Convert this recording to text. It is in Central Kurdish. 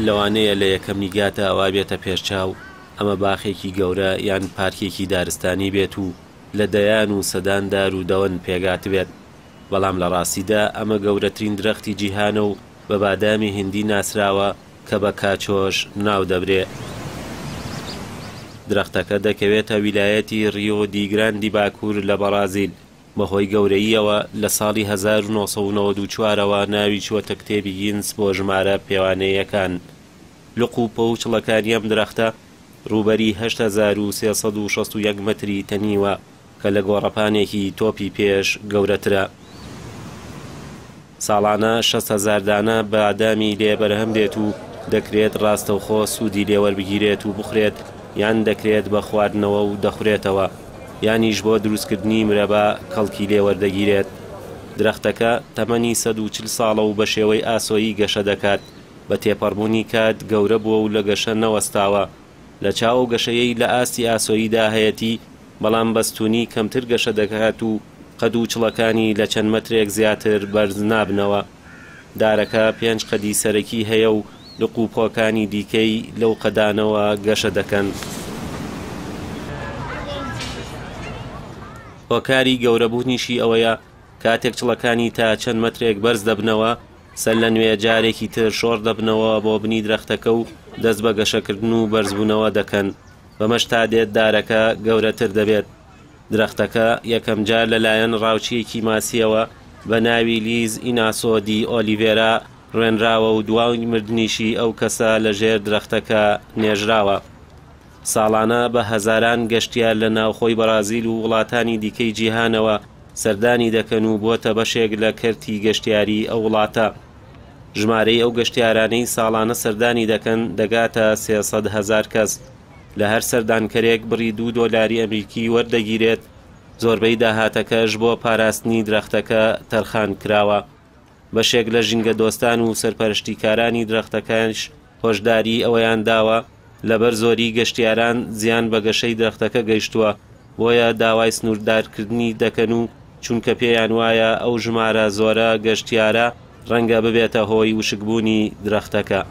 لەوانەیە لە یەکەم نیگاتا وا بێتە پێش چاو ئەمە باخێکی گەورە یان پارکێکی دارستانی بێت و لە دەیان و سەدان دار و دەوەن پێکهاتبێت، بەڵام لە ڕاستیدا ئەمە گەورەترین درەختی جیهانە و بە بادامی هیندی ناسراوە کە بە کاچۆش ناو دەبرێ. درەختەکە دەکەوێتە ویلایەتی ڕیۆ دی گراندی باکوور لە بەڕازیل. بەهۆی گەورەییەوە لە ساڵی 1994 ەوە ناوی چووەتە کتێبی گینس بۆ ژمارە پێوانەییەکان. لق و پووچڵەکانی ئەم درەختە ڕووبەری 8361 مەتری تەنیوە کە لە گۆڕەپانێکی تۆپی پێش گەورەترە. ساڵانە 60,000 دانە بادامی لێ بەرهەم دێت و دەکرێت ڕاستەوخۆ سوودی لێ وەربگیرێت و بخورێت یان دەکرێت بە خواردنەوە و دەخورێتەوە یانیش بۆ دروستکردنی مرەبا کەڵکی لێ وەردەگیرێت. درەختەکە تەمەنی 140 ساڵە و بە شێوەی ئاسۆیی گەشە دەکات، بە تێپەڕبوونی کات گەورە بووە و لە گەشە نەوەستاوە. لە چاو ئەو گەشەیەی لە ئاستی ئاسۆییدا هەیەتی، بەڵام بە ستوونی کەمتر گەشە دەکات و قەد و چڵەکانی لە چەند مەترێک زیاتر بەرز نابنەوە. دارەکە پێنج قەدی سەرەکی هەیە و لق و پۆکانی دیکەی لەو قەدانەوە گەشە دەکەن. هۆکاری گەورەبوونیشی ئەوەیە کاتێک چڵەکانی تا چەند مەترێک بەرز دەبنەوە، سەرلەنوێ جارێکی تر شۆڕ دەبنەوە بۆ بنی درەختەکە و دەست بە گەشەکردن و بەرزبوونەوە دەکەن، بەمەش تا دێت دارەکە گەورەتر دەبێت. درەختەکە یەکەمجار لەلایەن ڕاوچییەکی ماسییەوە بە ناوی لیز ئیناسۆ دی ئۆلیڤێرا ڕوێنراوە و دوای مردنیشی ئەو کەسە لەژێر درەختەکە نێژراوە. ساڵانە بە هەزاران گەشتیار لە ناوخۆی بەرازیل و وڵاتانی دیکەی جیهانەوە سەردانی دەکەن و بۆتە بەشێک لە کەرتی گەشتیاری ئەو وڵاتە. ژمارەی ئەو گەشتیارانەی ساڵانە سەردانی دەکەن دەگاتە 300,000 کەس. لە هەر سەردانکەرێک بڕی 2 دۆلاری ئەمریکی وەردەگیرێت، زۆربەی داهاتەکەش بۆ پاراستنی درەختەکە تەرخان کراوە. بەشێک لە ژینگەدۆستان و سەرپەرشتیکارانی درەختەکەش هۆشداریی ئەوەیان داوە، لەبەر زۆریی گەشتیاران زیان بە گەشەی درەختەکە گەیشتووە، بۆیە داوای سنووردارکردنی دەکەن و چونکە پێیان وایە ئەو ژمارە زۆرە گەشتیارە ڕەنگە ببێتە هۆی وشکبوونی درەختەکە.